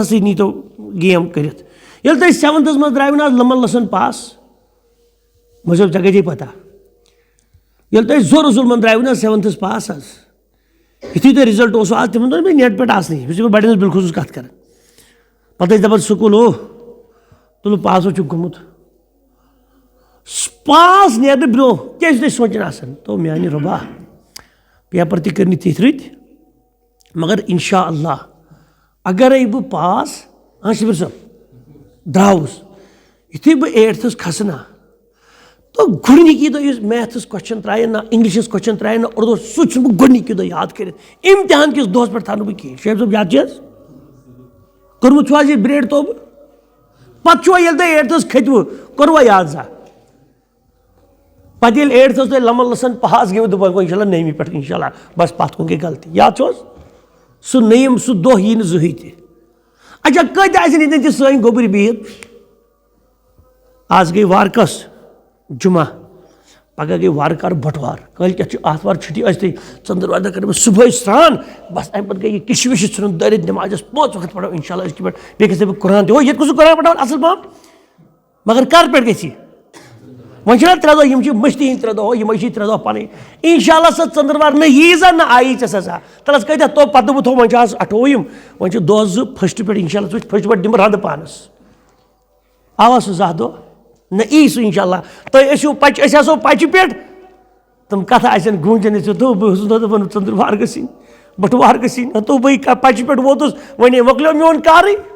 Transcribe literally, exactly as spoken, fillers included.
سۭتۍ نیٖتو گیم کٔرِتھ۔ ییٚلہِ تُہۍ سیونتھس منٛز درٛایوٕ نہ حظ لمن لسن پاس، مےٚ دوٚپ، ژےٚ کَتہِ پتہ؟ ییٚلہِ تُہۍ زورٕ ظُلمَن درٛایوٕ نہ سیونتھس پاس حظ، یُتھُے تۄہہِ رِزلٹ اوسوٕ آز، تِمن دۄہن بہٕ نیٹ پٮ۪ٹھ آسنٕے، بہٕ چھُس بہٕ بڑٮ۪ن ہٕنٛز بالخصوٗص کَتھ کران۔ پَتہٕ ٲسۍ دَپان، سکوٗل ہو، تُلُو پاس ہو چھُکھ گوٚمُت۔ پاس نیرنہٕ برٛونٛہہ کیٛاہ چھُ تۄہہِ سونٛچان آسان؟ تو میٛانہِ رۄبا، پیپر تہِ کٔرۍ نہٕ تِتھۍ رٕتۍ، مگر انشاء اللہ اگرے بہٕ پاس، ہاں شبیر صٲب، درٛاوُس، یُتھُے بہٕ ایٹتھس کھسہٕ نا، تہٕ گۄڈٕنِکی دۄہ یُس میتھس کوسچن ترٛایَن نا، انگلشس کوسچن ترٛایَن نا، اردو، سُہ چھُس بہٕ گۄڈٕنِکی دۄہ یاد کٔرِتھ۔ امتحان کِس دۄہس پٮ۪ٹھ تھاونہٕ بہٕ کِہیٖنۍ۔ شعیب صٲب، یاد چھِ حظ؟ کوٚرمُت چھُوا یہِ برٛیڈ توبہٕ؟ پتہٕ چھُوا ییٚلہِ تۄہہِ ایٹتھس کھٔتوٕ، کوٚروا یاد زانٛہہ؟ پتہٕ ییٚلہِ ایٹتھس تۄہہِ لمن لسن پاس گٔیوٕ، دوٚپُکھ، "وۄنۍ انشاءاللہ نٔیمہِ پٮ۪ٹھ انشاءاللہ، بس پتھ کُن گٔے غلطی۔" یاد چھُ حظ؟ سُہ نٔیِم، سُہ دۄہ یی نہٕ زٕہٕے تہِ۔ اچھا، کۭتیٛاہ آسن ییٚتٮ۪ن تہِ سٲنۍ گوٚبٕرۍ بِہِتھ؟ آز گٔے وارٕ کس جمعہ، پگاہ گٔے وارٕ کار بٹوار، کٲلۍ کٮ۪تھ چھُ آتھوار چھُٹی، أسۍ تہِ ژٔنٛدٕروارِ دۄہ کرٕ بہٕ صُبحٲے سرٛان، بس اَمہِ پتہٕ گٔے یہِ کِشہِ وِشہِ ژھٕنُن دٲرِتھ، نٮ۪مازِ ٲس پانٛژھ وقت پرو انشاءاللہ أزکہِ پٮ۪ٹھ، بیٚیہِ گژھِ بہٕ قرآن تہِ، ہو ییٚتہِ کُس قرآن پرناوان اصل پہم؟ مگر کر پٮ۪ٹھ گژھِ یہِ؟ وۄنۍ چھِنہ ترٛےٚ دۄہ، یِم چھِ مٔشتٕے ہِنٛدۍ ترٛےٚ دۄہ، ہو یِمے چھِ ترٛےٚ دۄہ پنٕنۍ۔ انشاءاللہ سۄ ژٔنٛدٕروار نہ یی زن نہ آیی ژےٚ سزا۔ تلس کۭتیٛاہ تو پتہٕ دوٚپُتھ، ہو وۄنۍ چھِ آز اَٹھووُہِم، وۄنۍ چھِ دۄہ زٕ first پٮ۪ٹھ، انشاءاللہ ژٕ وٕچھ first پٮ۪ٹھ دِمہٕ رنٛدٕ پانس۔ آوا سُہ زانٛہہ دۄہ؟ نہ یی سُہ انشاءاللہ۔ تُہۍ ٲسِو پچہِ، أسۍ آسو پچہِ پٮ۪ٹھ۔ تِم کتھٕ آسن گوٗنجان، أسۍ چھِ، تو بہٕ اوسُس نہ دپان ژٔنٛدٕروار گٔژھِنۍ، بٹوار گٔژھِنۍ، تو بہٕ کا-، پچہِ پٮ۪ٹھ ووتُس، وۄنۍ مۄکلیو میون کارٕے۔